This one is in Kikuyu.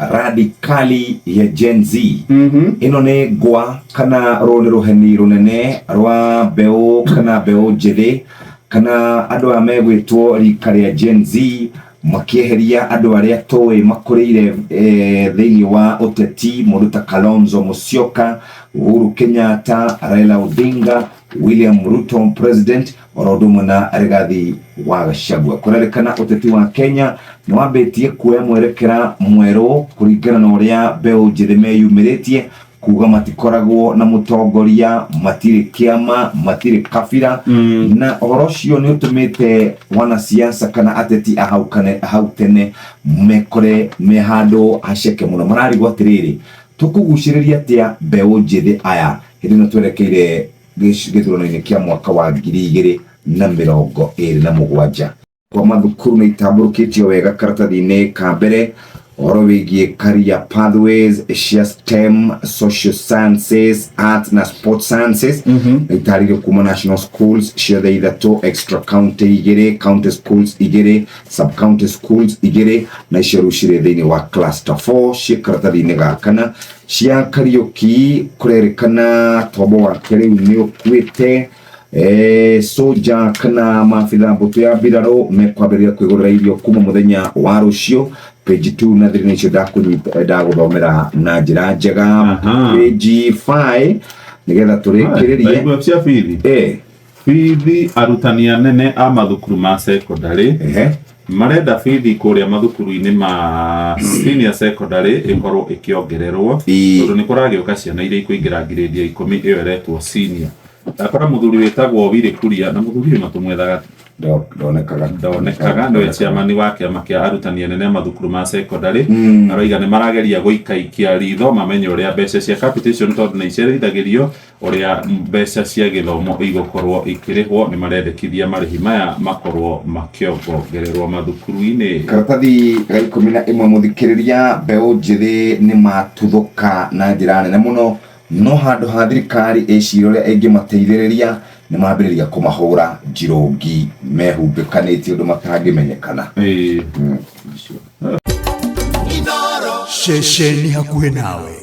Radikali ya Gen Z. Ĩno nĩ ngwa kana rũrũ nĩ rũheni rũnene rwa mbeũ kana mbeũ njĩthĩ kana andũ aya megwĩtwo rika rĩa Gen Z, makĩeheria andũ arĩa tũĩ makũrĩire thĩinĩ wa ũteti, mũndũ ta Kalonzo Musyoka, Uhuru Kenyatta, Raila Odinga, William Ruto president, oro ũndũ ũmwe na Rigathi wa Gachagua. Kũrerĩkana ũteti wa Kenya nĩ wambĩtie kuoya mwerekera mwerũ kũringana na ũrĩa mbeũ njĩthĩ meyumĩrĩtie kuga matikoragwo na mũtongoria, matirĩ kĩama, matirĩ kabira, na ũhoro ũcio nĩ ũtũmĩte wanasiasa kana ateti a hau hau tene mekore me handũ haceke mũno. Mararigwo atĩrĩrĩ, tũkũgucĩrĩria atĩa mbeũ njĩthĩ aya hĩndĩ ĩno twerekeire gĩthurano-inĩ kĩa mwaka wa 2027? Kwa mathukuru nĩ itambũrũkĩtio wega karatathi-inĩ ka mbere, ũhoro wĩgiĩ career pathways cia STEM, social sciences, art na sport sciences nĩ itarĩirio kuma national schools ciothe ithatũ, extra county igĩrĩ, county schools igĩrĩ, sub county schools igĩrĩ, na icio rĩu cirĩ thĩinĩ wa cluster 4 ciĩ karatathi-inĩ ga kana. Cia Kariũki, kũrerĩkana tombo wake rĩu nĩ ũkuĩte. Soja kana maabitha mbũtũ ya mbirarũ mekwambĩrĩria kwĩgũrĩra irio kuma mũthenya wa rũciũ. Page 2 na 3 nĩcio ndakũnyita, ndagũthomera na njĩra njega. Page 5 nĩgetha tũrĩkĩrĩrie. Ndaigua cia bithi. Bithi, arutani anene a mathukuru ma secondary marenda bithi kũrĩa mathukuru-inĩ ma senior secondary ĩkorwo ĩkĩongererwo, tondũ nĩ kũragĩũka ciana iria ikũingĩra ngirĩndi ya 10, ĩyo ĩretwo senior. Ndakora mũthuri wĩtagwo Willy Kuria, na mũthuri ũyũ matũmwethaga. Ndonekaga. Ndonekaga. Nĩwe chairman wa kĩama kĩa arutani anene a mathukuru ma secondary. Aroiga nĩ marageria gũikaikia ritho mamenye ũrĩa mbeca cia capitation, tondũ nĩ icerithagĩrio, ũrĩa mbeca cia gĩthomo igũkorwo ikĩrĩhwo. Nĩ marendekithia marĩhi maya makorwo makĩongongererwo mathukuru-inĩ. Karatathi ga 11, mũthikĩrĩria, mbeũ njĩthĩ nĩ matuthũka na njĩra nene mũno, no handũ ha thirikari ĩcire ũrĩa ĩngĩmateithĩrĩria, nĩ mambĩrĩria kũmahũra njirũngi mehumbĩkanĩtie ũndũ matangĩmenyekana. Ĩĩ. Ceceni hakuhĩ nawe.